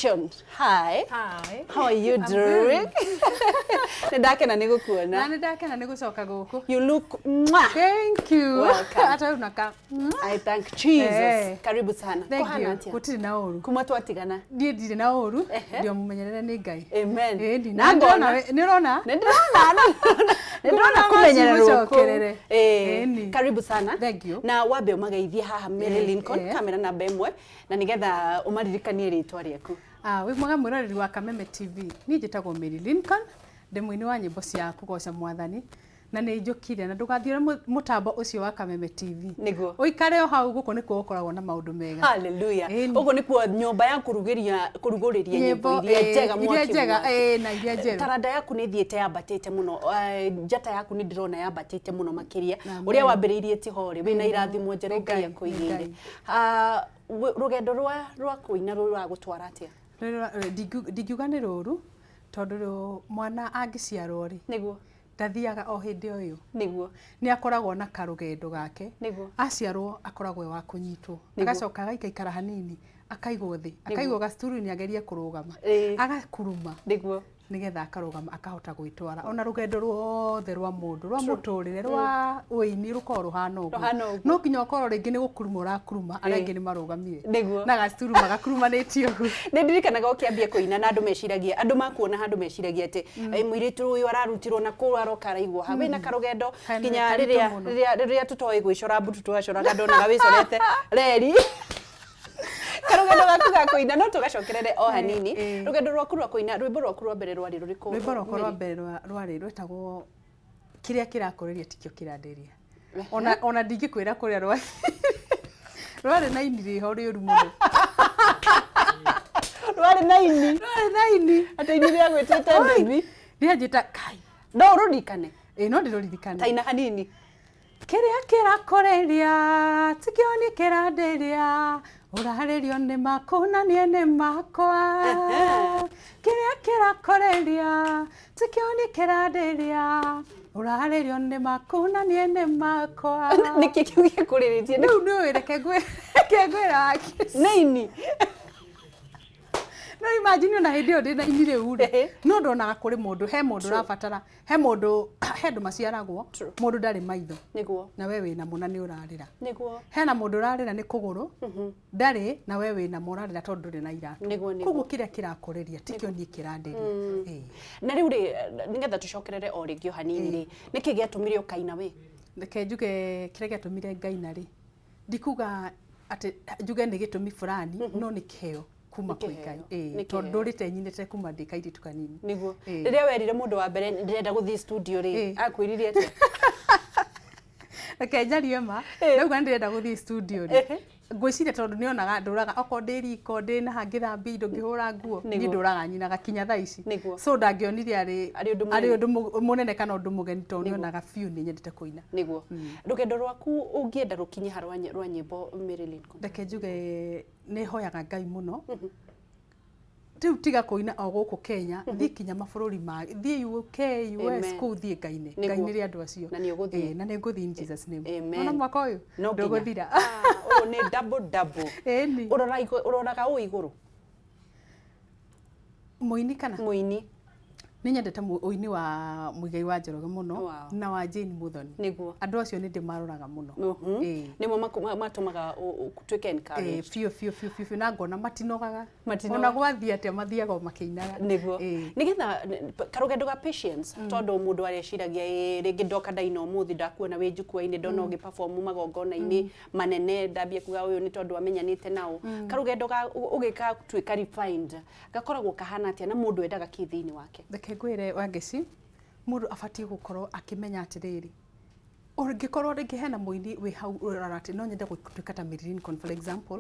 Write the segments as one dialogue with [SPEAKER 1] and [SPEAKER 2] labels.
[SPEAKER 1] Nation. Hi.
[SPEAKER 2] Hi.
[SPEAKER 1] How are you
[SPEAKER 2] I'm
[SPEAKER 1] doing?
[SPEAKER 2] good.
[SPEAKER 1] Nĩ ndakena nĩ gũkuona.
[SPEAKER 2] Na nĩ ndakena nĩ gũcoka gũkũ.
[SPEAKER 1] You look mwah.
[SPEAKER 2] Thank you.
[SPEAKER 1] Welcome.
[SPEAKER 2] Hata unaka.
[SPEAKER 1] I thank Jesus.
[SPEAKER 2] Eh.
[SPEAKER 1] Karibu sana.
[SPEAKER 2] Thank
[SPEAKER 1] Kũhana
[SPEAKER 2] you.
[SPEAKER 1] atĩa?
[SPEAKER 2] Gũtirĩ na ũru.
[SPEAKER 1] Kuma twatigana.
[SPEAKER 2] Niĩ ndirĩ na ũru.
[SPEAKER 1] Ehe.
[SPEAKER 2] Ndio mũmenyerere nĩ Ngai.
[SPEAKER 1] Amen.
[SPEAKER 2] Ĩni.
[SPEAKER 1] Na ngona.
[SPEAKER 2] Nĩ ũrona?
[SPEAKER 1] Nĩ ndĩrona. Nĩ ndĩrona
[SPEAKER 2] Ngona
[SPEAKER 1] kũmenyererwo kũu.
[SPEAKER 2] macigũcokerere.
[SPEAKER 1] Eh,
[SPEAKER 2] Ĩni.
[SPEAKER 1] Karibu sana.
[SPEAKER 2] Thank you.
[SPEAKER 1] Na wambe ũmageithie haha Mary
[SPEAKER 2] Eh,
[SPEAKER 1] Lincoln,
[SPEAKER 2] eh.
[SPEAKER 1] kamera namba 1, na nĩgetha ũmaririkanie rĩtwa rĩaku.
[SPEAKER 2] Ah, wĩ mwega mwĩroreri wa Kameme TV. Niĩ njĩtagwo Mary Lincoln, ndĩ mũini wa nyĩmbo cia kũgoca mwathani na nĩ njũkire na ndũgathiũre mũtambo ũcio wa Kameme TV.
[SPEAKER 1] Nĩguo.
[SPEAKER 2] Ũikare o hau gũkũ nĩkuo gũkoragwo na maũndũ mega.
[SPEAKER 1] Hallelujah.
[SPEAKER 2] Ĩni.
[SPEAKER 1] Ũguo nĩkuo nyũmba ya kũrugĩria kũrugũrĩria nyĩmbo iria
[SPEAKER 2] eh,
[SPEAKER 1] njega
[SPEAKER 2] iria
[SPEAKER 1] mwaki
[SPEAKER 2] njega
[SPEAKER 1] mwaki.
[SPEAKER 2] eh, na iria njerũ.
[SPEAKER 1] Taranda yaku nĩ thiĩte yambatĩte mũno, njata yaku nĩ ndĩrona yambatĩte mũno makĩria.
[SPEAKER 2] Amen.
[SPEAKER 1] Ũrĩa wambĩrĩirie tiho rĩ, wĩna irathimo njerũ
[SPEAKER 2] Nĩ
[SPEAKER 1] Ngai
[SPEAKER 2] Ngai, nĩ
[SPEAKER 1] akũigĩire.
[SPEAKER 2] Ngai.
[SPEAKER 1] Ah, rũgendo rwa kũina rũragũtwara atĩa?
[SPEAKER 2] Ndingiuga nĩ rũru tondũ mwana angĩciarwo rĩ,
[SPEAKER 1] Nĩguo.
[SPEAKER 2] ndathiaga o hĩndĩ o ĩyo.
[SPEAKER 1] Nĩguo.
[SPEAKER 2] Nĩ akoragwo na karũgendo gake.
[SPEAKER 1] Nĩguo.
[SPEAKER 2] Aciarwo akoragwo e wa kũnyitwo.
[SPEAKER 1] Nĩguo.
[SPEAKER 2] Agacoka agaikaikara hanini, akaigwo thĩ, akaigwo gacuturu-inĩ agerie kũrũgama.
[SPEAKER 1] Ĩĩ.
[SPEAKER 2] Agakuruma.
[SPEAKER 1] Nĩguo.
[SPEAKER 2] Nĩgetha akarũgama akahota gwĩtwara. Ona rũgendo ruothe rwa mũndũ, rwa mũtũrĩre, rwa ũini rũkoragwo rũhana ũguo.
[SPEAKER 1] Rũhana ũguo.
[SPEAKER 2] No nginya ũkorwo rĩngĩ nĩ gũkuruma ũrakuruma, arĩa angĩ nĩ marũgamire.
[SPEAKER 1] Nĩguo.
[SPEAKER 2] Na gacuturu magakurumanĩtie ũguo.
[SPEAKER 1] Nĩ ndirikanaga ũkĩambia kũina na andũ meciragia, andũ makuona handũ meciragia atĩ mũirĩtu ũyũ ararutirwo na kũu aroka araigwo ha. Wĩna karũgendo
[SPEAKER 2] Kaĩ
[SPEAKER 1] nginya
[SPEAKER 2] karitũ
[SPEAKER 1] rĩrĩa
[SPEAKER 2] mũno.
[SPEAKER 1] rĩrĩa rĩrĩa tũtoĩ gwĩcora mbutu twacoraga ndonaga wĩcorete reri. Karũgendo gaku ga kũina no tũgacokerere o hanini. Rũgendo rwaku rwa kũina, rwĩmbo rwaku rwa mbere rwarĩ rũrĩkũ?
[SPEAKER 2] Rwĩmbo rwakwa rwa
[SPEAKER 1] Mary?
[SPEAKER 2] mbere rwarĩ rwetagwo kĩrĩa kĩrakũrĩria tikĩo kĩrandĩria. Ona ndingĩkwĩra kũrĩa rwarĩ. Rwarĩ na ini rĩho rĩũru mũno.
[SPEAKER 1] Rwarĩ na ini.
[SPEAKER 2] Rwarĩ na ini.
[SPEAKER 1] Atĩ ini rĩagwĩtĩte baby.
[SPEAKER 2] Rĩanjĩta kai.
[SPEAKER 1] No ũrũririkane?
[SPEAKER 2] Ĩĩ no ndĩrũririkane.
[SPEAKER 1] Ta ina hanini.
[SPEAKER 2] Kĩrĩa kĩrakũrĩria tikĩo niĩ kĩrandĩria, ũrarĩrio nĩ maku na niĩ nĩ makwa. Kĩrĩa kĩrakũrĩria tikĩo niĩ kĩrandĩria, ũrarĩrio nĩ maku na niĩ nĩ makwa.
[SPEAKER 1] Nĩkĩ kĩu gĩkũrĩrĩtie?
[SPEAKER 2] Rĩu nĩũĩ reke ngwĩre wake.
[SPEAKER 1] Nĩ ini.
[SPEAKER 2] No imagine ona hĩndĩ ĩyo ndĩna ini rĩu rĩ, no ndonaga kũrĩ mũndũ, he mũndũ ũrabatara, he mũndũ, he andũ maciaragwo, mũndũ ndarĩ maitho.
[SPEAKER 1] Nĩguo.
[SPEAKER 2] Na we wĩna mo na nĩ ũrarĩra.
[SPEAKER 1] Nĩguo.
[SPEAKER 2] Hena mũndũ ũrarĩra nĩ kũgũrũ, ndarĩ na we wĩna mo ũrarĩra tondũ ndũrĩ na iratũ.
[SPEAKER 1] Nĩguo, nĩguo.
[SPEAKER 2] Koguo kĩrĩa kĩrakũrĩria tikĩo niĩ kĩrandĩria. Ĩĩ.
[SPEAKER 1] Na rĩu rĩ, nĩgetha tũcokerere o rĩngĩ o hanini rĩ, nĩkĩ gĩatũmire ũkaina we?
[SPEAKER 2] Reke njuge kĩrĩa gĩatũmire ngaina rĩ, ndikuga atĩ njuge nĩ gĩtũmi fulani, no nĩ kĩheo kuma kwĩ Ngai.
[SPEAKER 1] Nĩ
[SPEAKER 2] Ĩĩ, tondũ
[SPEAKER 1] kĩheo.
[SPEAKER 2] ndũrĩte nyinĩte kuma ndĩ kairĩtu kanini.
[SPEAKER 1] Nĩguo.
[SPEAKER 2] Ĩĩ.
[SPEAKER 1] Rĩrĩa werire mũndũ wa mbere ndĩrenda gũthiĩ studio rĩ,
[SPEAKER 2] Ĩĩ.
[SPEAKER 1] akwĩrire atĩa?
[SPEAKER 2] Reke njarie ma,
[SPEAKER 1] Ĩĩ.
[SPEAKER 2] ndauga nĩndĩrenda gũthiĩ studio rĩ,
[SPEAKER 1] Ehe.
[SPEAKER 2] ngwĩciria tondũ nĩonaga ndũraga okorwo ndĩ riko ndĩ na ngĩthambia indo ngĩhũra nguo, niĩ
[SPEAKER 1] Nĩguo.
[SPEAKER 2] ndũraga nyinaga kinya thaa ici.
[SPEAKER 1] Nĩguo.
[SPEAKER 2] So ndangĩonire arĩ
[SPEAKER 1] Arĩ ũndũ
[SPEAKER 2] arĩ
[SPEAKER 1] mũnene.
[SPEAKER 2] ũndũ mũnene kana ũndũ mũgeni tondũ nĩonaga biũ nĩ nyendete kũina.
[SPEAKER 1] Nĩguo. Rũgendo rwaku ũngĩenda rũkinye ha rwa nyĩmbo Mary Lincoln?
[SPEAKER 2] Reke njuge nĩ hoyaga Ngai mũno. Rĩu tiga kũina o gũkũ Kenya, thiĩ kinya mabũrũri ma, thiĩ UK, US,
[SPEAKER 1] Amen.
[SPEAKER 2] kũu thiĩ ngaine.
[SPEAKER 1] Nĩguo.
[SPEAKER 2] Ngainĩre andũ acio.
[SPEAKER 1] Na nĩ ũgũthiĩ.
[SPEAKER 2] Ĩĩ, na nĩ ngũthiĩ in Jesus name.
[SPEAKER 1] Amen.
[SPEAKER 2] Wona mwaka ũyũ?
[SPEAKER 1] No nginya.
[SPEAKER 2] Ndũgũthira.
[SPEAKER 1] Ah, ũyũ nĩ double double.
[SPEAKER 2] Ĩni.
[SPEAKER 1] Ũroraga ũũ igũrũ?
[SPEAKER 2] Mũini kana?
[SPEAKER 1] Mũini.
[SPEAKER 2] Nĩ nyendete ũini wa Muigai wa Njoroge mũno,
[SPEAKER 1] Wow.
[SPEAKER 2] na wa Jane Muthoni.
[SPEAKER 1] Nĩguo.
[SPEAKER 2] Andũ acio nĩ ndĩmaroraga mũno. Ĩĩ.
[SPEAKER 1] Nĩmo matũmaga ũtuĩke encouraged.
[SPEAKER 2] Ĩĩ, biũ, biũ, biũ, biũ, biũ, na ngona matinogaga.
[SPEAKER 1] Matinogaga.
[SPEAKER 2] Ona gwathiĩ atĩa mathiaga o makĩinaga.
[SPEAKER 1] Nĩguo.
[SPEAKER 2] Ĩĩ.
[SPEAKER 1] Nĩgetha karũgendo ga patience, tondũ mũndũ areciragia ĩĩ rĩngĩ ndoka ndaina ũmũthĩ ndakuona wĩ njukwa-inĩ ndona ũgĩ perform magongona-inĩ manene ndambia kuga ũyũ nĩ tondũ amenyanĩte nao. Karũgendo ga ũgĩgatuĩka refined gakoragwo kahana atĩa na mũndũ endaga kĩ thĩinĩ wake?
[SPEAKER 2] Reke ngwĩre Wangeci, mũndũ abatiĩ gũkorwo akĩmenya atĩrĩrĩ, ũngĩkorwo rĩngĩ hena mũini wĩ hau ũrora atĩ no nyende gũtuĩka ta Mary Lincoln for example,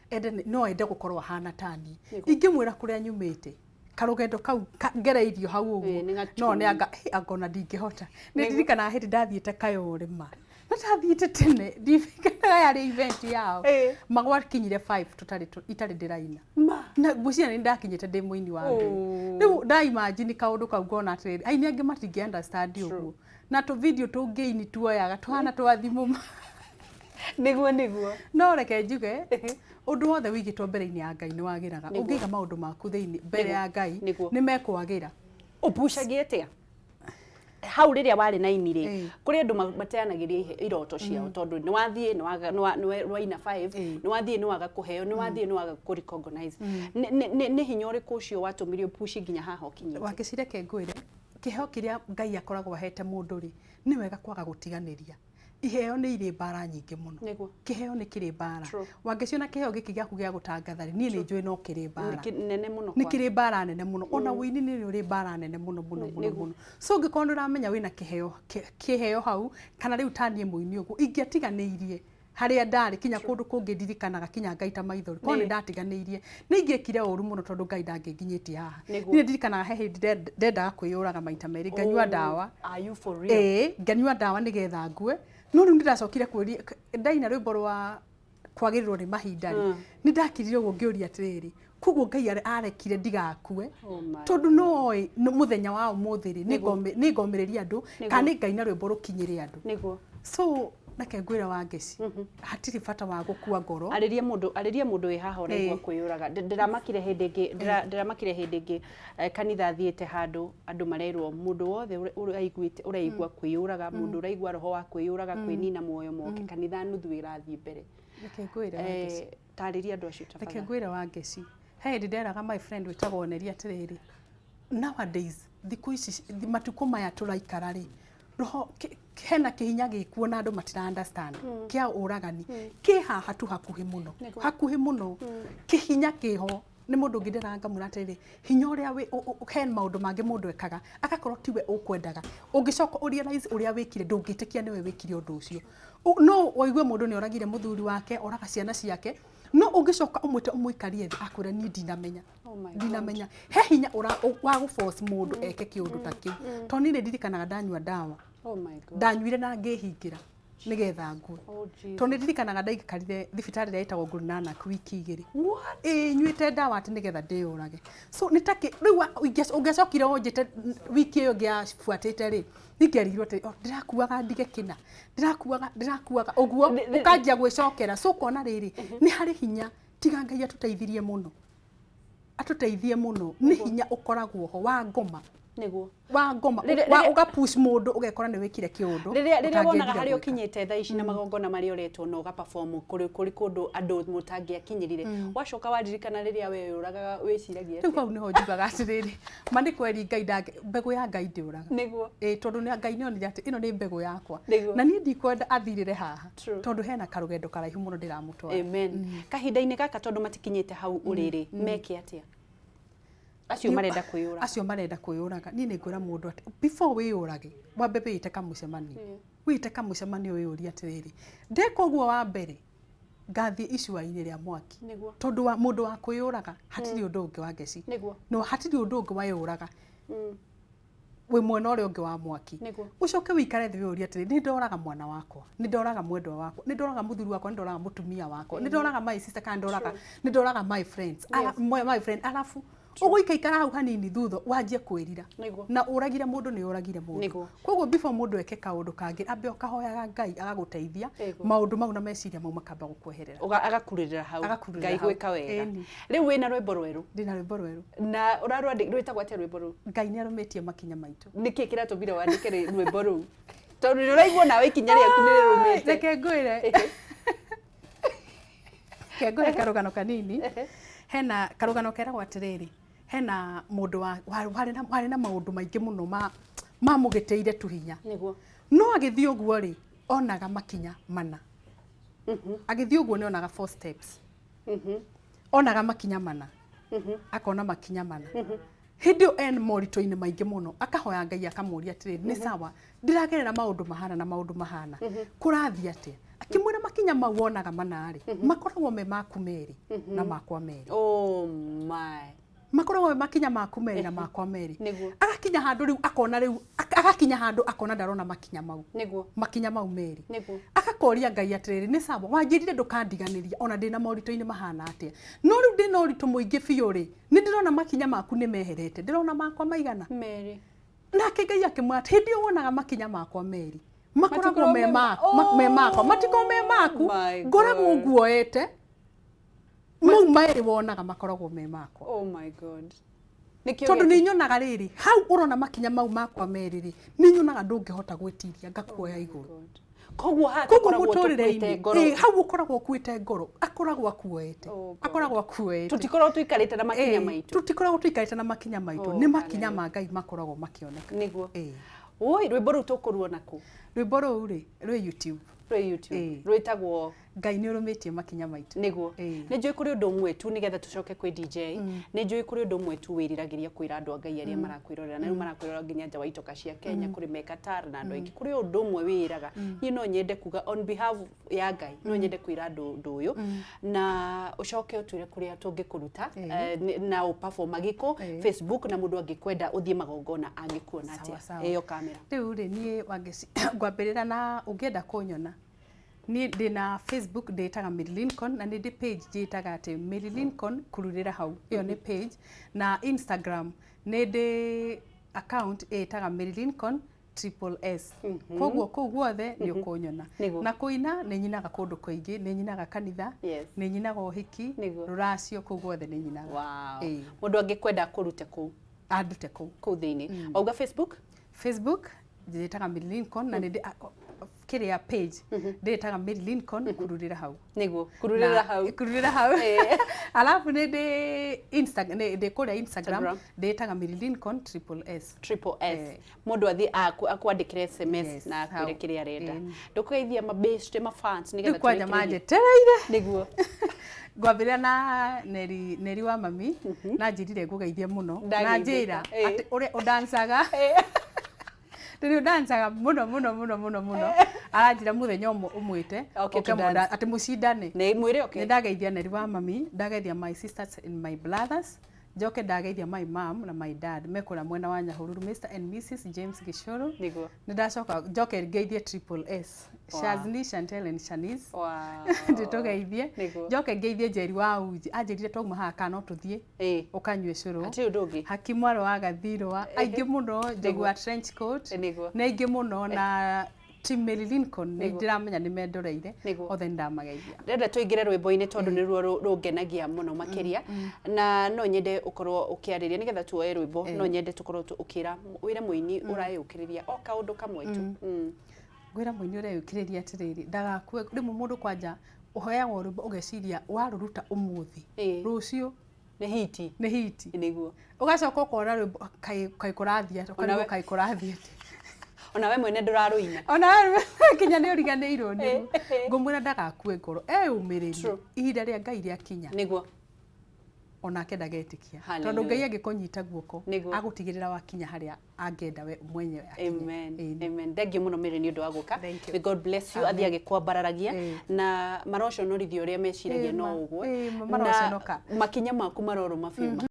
[SPEAKER 2] ende no ende gũkorwo ahana ta niĩ. Ingĩmwĩra kũrĩa nyumĩte, karũgendo kau ngereirio hau ũguo,
[SPEAKER 1] Ĩĩ, nĩ gatune.
[SPEAKER 2] no nĩ anga, hĩ, anga ona ndingĩhota. Nĩ ndirikanaga hĩndĩ ndathiĩte Kayore ma, na ndathiĩte tene, ndirikanaga yarĩ event yao.
[SPEAKER 1] Ĩĩ.
[SPEAKER 2] Magwakinyire 5 tũtarĩ itarĩ ndĩraina.
[SPEAKER 1] Ma.
[SPEAKER 2] Na ngwĩciria nĩ ndakinyĩte ndĩ mũini wa mbere.
[SPEAKER 1] Oh.
[SPEAKER 2] Rĩu nda imagine kaũndũ kau ngona atĩrĩrĩ, aini angĩ matingĩ understand ũguo. Na tũ video tũngĩ ini tuoyaga tũhana twa thimũ ma.
[SPEAKER 1] Nĩguo.
[SPEAKER 2] No reke njuge, ũndũ wothe wĩigĩtwo mbere-inĩ ya Ngai nĩ wagĩraga. Ũngĩiga maũndũ maku thĩinĩ mbere ya Ngai, nĩ mekwagĩra.
[SPEAKER 1] Ũpucagia atĩa hau rĩrĩa warĩ na ini rĩ? Kũrĩ andũ mateanagĩria iroto ciao, tondũ nĩ wathiĩ nĩ waina 5, nĩ wathiĩ nĩ waga kũheo, nĩ wathiĩ nĩ waga kũ recognize. Nĩ hinya ũrĩkũ ũcio watũmire ũpuci nginya haha ũkinyĩte?
[SPEAKER 2] Wakĩcireke ngwĩre, kĩheo kĩrĩa Ngai akoragwo ahete mũndũ rĩ, nĩ wega kwaga gũtiganĩria. Iheo nĩ irĩ mbara nyingĩ mũno. Kĩheo nĩ kĩrĩ mbara. Wangĩciona kĩheo gĩkĩ gĩaku gĩa gũtangatha rĩ, niĩ nĩ njũĩ no kĩrĩ mbara
[SPEAKER 1] nene mũno.
[SPEAKER 2] Nĩ kĩrĩ mbara nene mũno. Ona ũini nĩ ũrĩ mbara nene mũno mũno mũno mũno. So ũngĩkorwo nĩ ũramenya wĩna kĩheo hau, kana rĩu ta niĩ mũini ũguo, ingĩatiganĩirie harĩa ndarĩ kinya kũndũ kũngĩ ndirikanaga kinya ngaita maithori, korwo nĩ ndatiganĩirie nĩ ingĩekire ũru mũno, tondũ Ngai ndangĩnginyĩtie haha. Niĩ ndirikanaga he hĩndĩ ndendaga kwĩyũraga maita merĩ, nganyua ndawa.
[SPEAKER 1] Are you for real?
[SPEAKER 2] Ĩĩ, nganyua ndawa nĩgetha ngue. No rĩu nĩndacokire kwĩria, ndaina rwĩmbo rwa kwagĩrĩrwo nĩ mahinda rĩ, nĩ ndakirire ũguo ngĩũria atĩrĩrĩ, koguo Ngai arekire ndigakue tondũ no oĩ mũthenya wa ũmũthĩ rĩ, nĩ ngomĩrĩria andũ kana nĩ ngaina rwĩmbo rũkinyĩre andũ. So reke ngwĩre Wangeci, hatirĩ bata wa gũkua ngoro.
[SPEAKER 1] Arĩria mũndũ, arĩria mũndũ wĩ haha ũraigua kwĩyũraga. Ndĩramakire hĩndĩ ĩngĩ, ndĩramakire hĩndĩ ĩngĩ kanitha thiĩte handũ andũ marerwo mũndũ wothe ũraiguĩte ũraigua kwĩyũraga, mũndũ ũraigua roho wa kwĩyũraga, kwĩnina muoyo, moke kanitha nuthu ĩrathiĩ mbere.
[SPEAKER 2] Reke ngwĩre Wangeci.
[SPEAKER 1] Tarĩria andũ acio.
[SPEAKER 2] Reke tafadhali. Ngwĩre Wangeci, he hĩndĩ nderaga my friend wĩtagwo Neri atĩrĩrĩ, nowadays, thikũ ici, matukũ maya tũraikara rĩ, roho hena kĩhinya gĩkuo na andũ matira understand kĩa ũragani kĩ haha tu hakuhĩ mũno. Hakuhĩ mũno kĩhinya kĩho. Nĩ mũndũ ũngĩ ndĩraga ngamwĩra atĩrĩrĩ, hinya ũrĩa wĩ he maũndũ mangĩ mũndũ ekaga agakorwo tiwe ũkwendaga, ũngĩcoka ũrealize ũrĩa wĩkire, ndũngĩtĩkia nĩwe wĩkire ũndũ ũcio. No ũigue mũndũ nĩ oragire mũthuri wake, oraga ciana ciake, no ũngĩcoka ũmwĩte ũmũikarie thĩ, akwĩra, "Niĩ ndinamenya."
[SPEAKER 1] Oh my God.
[SPEAKER 2] Ndinamenya. He hinya ũra wa gũforce mũndũ eke kĩũndũ ta kĩu, tondũ niĩ nĩ ndirikanaga ndanyua ndawa.
[SPEAKER 1] Oh my God.
[SPEAKER 2] Ndanyuire na ngĩhingĩra nĩgetha ngue.
[SPEAKER 1] Oh Jesus.
[SPEAKER 2] Tondũ nĩ ndirikanaga ndaikarire thibitarĩ ĩrĩa ĩtagwo Guru Nanak wiki 2.
[SPEAKER 1] What?
[SPEAKER 2] Ĩĩ, nyuĩte ndawa atĩ nĩgetha ndĩyũrage. So nĩ ta rĩu ũngĩacokire ũnjĩte wiki ĩyo ĩngĩ yabuatĩte rĩ, ningĩarigirwo atĩ, oh, ndĩrakuaga ndige kĩna, ndĩrakuaga ndĩrakuaga ũguo, ũkanjia gwĩcokera. So ũkona rĩrĩ, nĩ harĩ hinya, tiga Ngai atũteithirie mũno, atũteithie mũno, nĩ hinya ũkoragwo ho wa ngoma. Wa ngoma wa ũgapush mũndũ ũgekora nĩ wĩkire kĩũndũ
[SPEAKER 1] Rĩrĩa wonaga
[SPEAKER 2] ũtangĩendire
[SPEAKER 1] harĩa
[SPEAKER 2] gwĩka.
[SPEAKER 1] Ũkinyĩte thaa ici na magongona marĩa ũretwo na ũgaperform kũrĩ kũndũ andũ mũtangĩakinyĩrire, wacoka waririkana rĩrĩa weyũragaga, wĩciragia
[SPEAKER 2] Rĩu
[SPEAKER 1] atĩa?
[SPEAKER 2] Hau nĩho njugaga atĩrĩrĩ, ma nĩ kweri Ngai mbegũ ya Ngai ndĩũraga. Ĩĩ, tondũ nĩ Ngai nĩ onire atĩ ĩno nĩ mbegũ yakwa na niĩ ndikwenda athirĩre haha, tondũ hena karũgendo karaihu mũno ndĩramũtwara.
[SPEAKER 1] Amen. Kahinda-inĩ gaka, tondũ matikinyĩte hau ũrĩrĩ, meke atĩa acio marenda kwĩyũraga?
[SPEAKER 2] Acio marenda kwĩyũraga, niĩ nĩ ngwĩra mũndũ atĩ before wĩyũrage, wambe wĩĩte kamũcemanio, wĩĩte kamũcemanio, wĩyũrie atĩrĩrĩ, ndeka ũguo wa mbere ngathiĩ icua-inĩ rĩa mwaki. Tondũ wa mũndũ wa kwĩyũraga hatirĩ ũndũ ũngĩ wa ngeci. No hatirĩ ũndũ ũngĩ weyũraga wĩ mwena ũrĩa ũngĩ wa mwaki. Ũcoke wĩikare thĩ wĩyũrie atĩrĩ, nĩ ndoraga mwana wakwa, nĩ ndoraga mwendwa wakwa, nĩ ndoraga mũthuri wakwa, nĩ ndoraga mũtumia wakwa, nĩ ndoraga my sister, kana nĩ ndoraga my friends, my friend, arabu ũgũikaikara hau hanini thutha wanjie kwĩrira. Na ũragire mũndũ nĩ ũragire mũndũ. Koguo before mũndũ eke kaũndũ kangĩ, ambe ũkahoyaga Ngai agagũteithia maũndũ mau na meciria mau makamba gũkweherera.
[SPEAKER 1] Agakurĩrĩra hau.
[SPEAKER 2] Agakurĩrĩra
[SPEAKER 1] Ngai
[SPEAKER 2] hau.
[SPEAKER 1] Gwĩka wega.
[SPEAKER 2] Ĩni.
[SPEAKER 1] Rĩu wĩna rwĩmbo rwerũ?
[SPEAKER 2] Ndĩna rwĩmbo rwerũ.
[SPEAKER 1] Na ũrarwandĩ rwĩtagwo atĩa rwĩmbo rũu?
[SPEAKER 2] Ngai nĩ arũmĩtie makinya maitũ.
[SPEAKER 1] Nĩkĩ kĩratũmire wandĩke rwĩmbo rũu, tondũ nĩ ũraigua nawe ikinya rĩaku nĩ rĩrũmĩte?
[SPEAKER 2] Reke ngwĩre karũgano kanini. Hena karũgano keragwo atĩrĩrĩ, hena mũndũ warĩ na maũndũ maingĩ mũno mamũgĩtĩire tu hinya. No agĩthiĩ ũguo rĩ, onaga makinya mana. Agĩthiĩ ũguo nĩ onaga four steps. Onaga makinya mana, akona makinya mana. Hĩndĩ ĩyo en moritũ-inĩ maingĩ mũno, akahoya Ngai akamũria atĩrĩrĩ, nĩ sawa, ndĩragerera maũndũ mahana na maũndũ mahana, kũrathiĩ atĩa? Akĩmwĩra, makinya mau wonaga mana rĩ, makoragwo me maku merĩ na makwa merĩ.
[SPEAKER 1] Oh my.
[SPEAKER 2] Makoragwo me makinya maku merĩ na makwa merĩ. Agakinya handũ rĩu akona, rĩu agakinya handũ akona ndarona makinya mau, makinya mau merĩ. Agakoria Ngai atĩrĩrĩ, nĩ sawa, wanjĩrire ndũkandiganĩria ona ndĩna moritũ-inĩ mahana atĩa, no rĩu ndĩna ũritũ mũingĩ biũ rĩ, nĩ ndĩrona makinya maku nĩ meherete, ndĩrona makwa maigana.
[SPEAKER 1] Merĩ.
[SPEAKER 2] Nake Ngai akĩmwĩra atĩ hĩndĩ ĩyo wonaga makinya makwa merĩ, Makoragwo me me makwa, matikoragwo me maku.
[SPEAKER 1] My
[SPEAKER 2] Ngoragwo
[SPEAKER 1] God.
[SPEAKER 2] nguoete mau merĩ wonaga makoragwo me makwa.
[SPEAKER 1] Oh my God, nĩkĩo.
[SPEAKER 2] Tondũ nĩ nyonaga rĩrĩ hau ũrona makinya mau makwa merĩ rĩ, nĩ nyonaga ndũngĩhota gwĩtiria, ngakuoya igũrũ.
[SPEAKER 1] Koguo haha
[SPEAKER 2] Koguo
[SPEAKER 1] tũkoragwo tũkuĩte
[SPEAKER 2] mũtũrĩre-inĩ
[SPEAKER 1] ngoro.
[SPEAKER 2] Ĩ, hau ũkoragwo ũkuĩte ngoro, akoragwo akuoete.
[SPEAKER 1] Oh God.
[SPEAKER 2] Akoragwo akuoete.
[SPEAKER 1] Tũtikoragwo tũikarĩte na makinya maitũ.
[SPEAKER 2] Tũtikoragwo tũikarĩte na makinya maitũ.
[SPEAKER 1] Oh,
[SPEAKER 2] Nĩ makinya
[SPEAKER 1] hallelujah.
[SPEAKER 2] ma Ngai makoragwo makĩoneka.
[SPEAKER 1] Nĩguo.
[SPEAKER 2] Ĩ.
[SPEAKER 1] Oi, rwĩmbo rũu tũkũruona kũ?
[SPEAKER 2] Rwĩmbo rũu rĩ, rwĩ YouTube.
[SPEAKER 1] Rwĩ YouTube?
[SPEAKER 2] Ĩ.
[SPEAKER 1] Rwĩtagwo?
[SPEAKER 2] Ngai nĩ ũrũmĩtie makinya maitũ.
[SPEAKER 1] Nĩguo.
[SPEAKER 2] Ĩ.
[SPEAKER 1] Nĩ njũĩ kũrĩ ũndũ ũmwe tu, nĩgetha tũcoke kwĩ DJ, nĩ njũĩ kũrĩ ũndũ ũmwe tu wĩriragĩria kwĩra andũ a Ngai arĩa marakwĩrorera, na rĩu marakwĩrorera nginya nja wa itoka cia Kenya, kũrĩ me Qatar na andũ aingĩ. Kũrĩ ũndũ ũmwe wĩĩraga, niĩ no nyende kuga on behalf ya Ngai, no nyende kwĩra andũ ũndũ ũyũ, na ũcoke ũtwĩre kũrĩa tũngĩkũruta na ũperform gĩkũ Facebook, na mũndũ angĩkwenda ũthiĩ magongona angĩkuona
[SPEAKER 2] Sawa,
[SPEAKER 1] atĩa?
[SPEAKER 2] sawa.
[SPEAKER 1] Ĩyo kamera.
[SPEAKER 2] Rĩu rĩ, niĩ Wangeci, ngwambĩrĩra na ũngĩenda kũnyona, niĩ ndĩna Facebook ndĩtaga Mary Lincoln, na nĩ ndĩ page njĩtaga atĩ Mary Lincoln kururĩra hau, ĩyo nĩ page. Na Instagram nĩ ndĩ account ĩtaga Mary Lincoln Triple S. Koguo kũu guothe nĩ ũkũnyona.
[SPEAKER 1] Nĩguo.
[SPEAKER 2] Na kũina nĩ nyinaga kũndũ kũingĩ, nĩ nyinaga kanitha, nĩ nyinaga ũhiki, rũracio, kũu guothe nĩ nyinaga.
[SPEAKER 1] Wow.
[SPEAKER 2] Ĩĩ.
[SPEAKER 1] Mũndũ angĩkwenda kũrute kũu?
[SPEAKER 2] Andute kũu.
[SPEAKER 1] Kũu thĩinĩ wauga Facebook?
[SPEAKER 2] Facebook njĩtaga Mary Lincoln, na nĩ ndĩ kĩrĩa page ndĩtaga Mary Lincoln kururĩra hau.
[SPEAKER 1] Nĩguo, kururĩra hau.
[SPEAKER 2] Kururĩra hau. Alafu nĩ ndĩ nĩ ndĩ kũrĩa Instagram.
[SPEAKER 1] Instagram.
[SPEAKER 2] Ndĩtaga Mary Lincoln Triple S.
[SPEAKER 1] Triple S. Mũndũ athiĩ akwandĩkĩre SMS
[SPEAKER 2] Yes,
[SPEAKER 1] na akwĩre
[SPEAKER 2] hau.
[SPEAKER 1] kĩrĩa arenda. Ndũkũgeithia mabeshte, mafans, nĩgetha
[SPEAKER 2] Rĩu kwanja
[SPEAKER 1] tũrĩkĩrĩrie.
[SPEAKER 2] Manjetereire. Ngwambĩrĩra na Neri, Neri wa mami, na njĩrire ngũgeithie mũno na
[SPEAKER 1] Ndageithĩka.
[SPEAKER 2] njĩra atĩ ũrĩa ũndancaga, rĩrĩa ũndancaga mũno mũno mũno mũno mũno, aranjĩra mũthenya ũmwe ũmwĩte
[SPEAKER 1] Oke
[SPEAKER 2] ũke
[SPEAKER 1] tũ dance.
[SPEAKER 2] atĩ mũcindane.
[SPEAKER 1] Nĩ mwĩre
[SPEAKER 2] Nĩ
[SPEAKER 1] oke.
[SPEAKER 2] ndageithia Neri wa mami, ndageithia my sisters and my brothers, njoke ndageithia my mom na my dad mekũrĩa mwena wa Nyahururu, Mr and Mrs James Gĩcũrũ. Nĩ ndacoka njoke ngeithie Triple S, Shazni, Chantel and Shanice. Ndĩtũgeithie. Njoke ngeithie Njeri wa Uji, anjĩrire twauma haha kana no tũthiĩ ũkanyue cũrũ.
[SPEAKER 1] Hatirĩ ũndũ ũngĩ.
[SPEAKER 2] Haki mwarĩ wa Gathirwa, aingĩ mũno, Njogu wa trench coat, nĩ aingĩ mũno, na team Mary Lincoln nĩ ndĩramenya nĩ mendoreire. Othe nĩ ndamageithia.
[SPEAKER 1] Ndĩrenda tũingĩre rwĩmbo-inĩ tondũ nĩruo rũngenagia mũno makĩria, na no nyende ũkorwo ũkĩarĩria nĩgetha tuoe rwĩmbo. No nyende tũkorwo ũkĩra wĩre mũini ũreyũkĩrĩria o kaũndũ kamwe tu.
[SPEAKER 2] Ngwĩra mũini ũreyũkĩrĩria atĩrĩrĩ, ndagakue. Rĩmwe mũndũ kwanja ũheagwo rwĩmbo ũgeciria warũruta ũmũthĩ, rũciũ
[SPEAKER 1] Nĩ hiti.
[SPEAKER 2] Nĩ hiti. Ũgacoka ũkona rwĩmbo kaĩ kaĩ kũrathiĩ atĩa, ũkarigwo kaĩ kũrathiĩ atĩa.
[SPEAKER 1] Ona we mwene ndũrarũina.
[SPEAKER 2] Ona we kinya nĩ ũriganĩirwo nĩguo. Ngũmwĩra ndagakue ngoro, eyũmĩrĩrie, ihinda rĩa Ngai rĩakinya, onake ndagetĩkia, tondũ Ngai angĩkũnyita guoko, agũtigĩrĩra wakinya harĩa angĩenda we mwenyewe akinye.
[SPEAKER 1] Amen.
[SPEAKER 2] Ĩĩ.
[SPEAKER 1] Amen. Thank you mũno Mary nĩ ũndũ wa gũka.
[SPEAKER 2] Thank you.
[SPEAKER 1] May God bless you. Athiĩ agĩkwambararagia na maroconorithio ũrĩa meciragia
[SPEAKER 2] Ĩĩ,
[SPEAKER 1] no
[SPEAKER 2] ma.
[SPEAKER 1] ũguo.
[SPEAKER 2] Ĩĩ, ma,
[SPEAKER 1] Na
[SPEAKER 2] maroconoka.
[SPEAKER 1] makinya maku marorũma biũ.